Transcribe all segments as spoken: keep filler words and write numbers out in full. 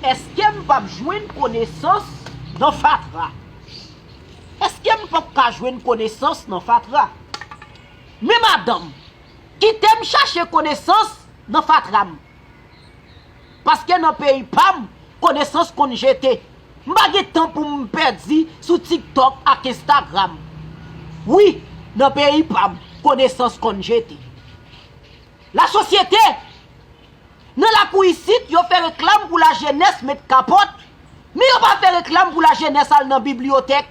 Èske m p ap jwenn konesans nan fatra? Èske m p ap ka jwenn konesans nan fatra? Men madanm, kite m chache konesans nan fatra m. Paske nan peyi pa m, konesans konn jete. M pa gen tan pou m pèdi sou TikTok ak Instagram. Wi, nan peyi pa m, konesans konn jete. Lasosyete! Nan lakou isit, yo fè reklam pou lajenès met kapòt, men yo pa fè reklam pou lajenès al nan bibliyotèk.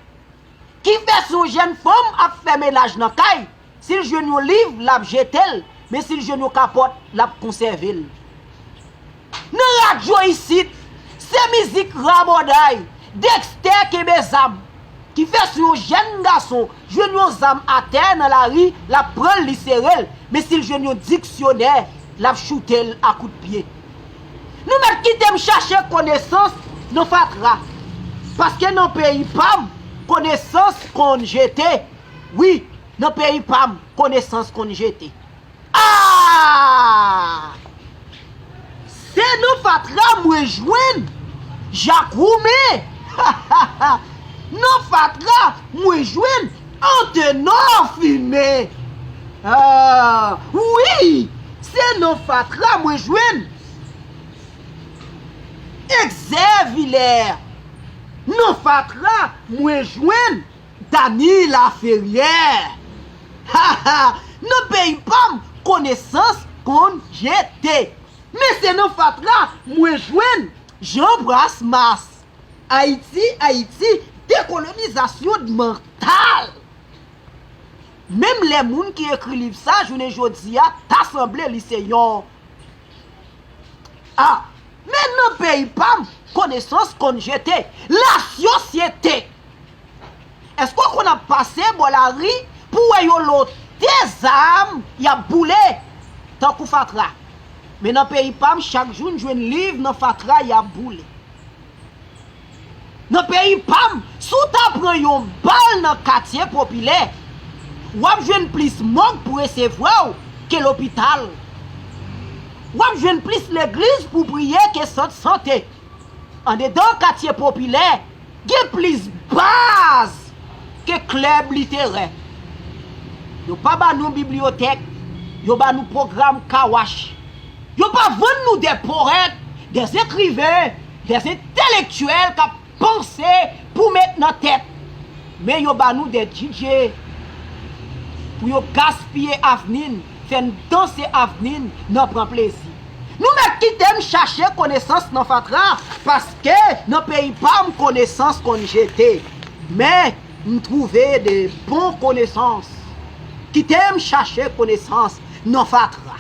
Ki fè si yon jèn fanm ap fè menaj nan kay, si l jwenn yon liv, l ap jete l, men si l jwenn yon kapòt, l ap konsève l. Nan radyo isit, se mizik rabòday, Dexter kenbe zam. Ki fè si yon jèn gason jwenn yon zam atè nan lari, l ap pran l, li sere l, men si l jwenn yon diksyonè, l ap choute l a kout pye. Nou mèt kite m chache konesans nan fatra, paske nan peyi pa m, konesans konn jete. Wi, nan peyi pa m, konesans konn jete. Ah! Se nan fatra mwen jwenn Jak Woumen. Nan fatra mwen jwenn Antenò Fimen. Ah, wi, se nan fatra mwen jwenn Egzè Vilè. Nan fatra mwen jwenn Dany Laferrière. Ha, ha! Nan peyi pa m, konesans konn jete. Men se nan fatra mwen jwenn Jean Brasmas. Ayiti, Ayiti, dekolonizasyon mantal. Menm lè moun ki ekri liv sa, jounen jodi a, ta sanble li se yon Ah, men nan peyi pa m, konesans konn jete. Lasosyete! Èske w konn ap pase bò lari pou w wè yo lote zam y ap boule tankou fatra? Men nan peyi pa m, chak jou n jwenn liv nan fatra y ap boule. Nan peyi pa m, si w ta pran yon bal nan katye popilè, w ap jwenn plis mòg pou resevwa w ke lopital. W ap jwenn plis legliz pou priye ke sant sante. Andedan katye popilè, gen plis baz ke klèb literè. Yo pa ba nou bibliyotèk, yo ba nou pwogram kawach. Yo pa vann nou de powèt, de ekriven, de entelektyèl k ap panse pou met nan tèt. Men yo ba nou de DJ pou yo gaspiye avni n, fè n danse avni n nan pran plezi. Nou mèt kite m chache konesans nan fatra, paske nan peyi pa m konesans konn jete. Men, m twouve de bon konesans. Kite m chache konesans nan fatra.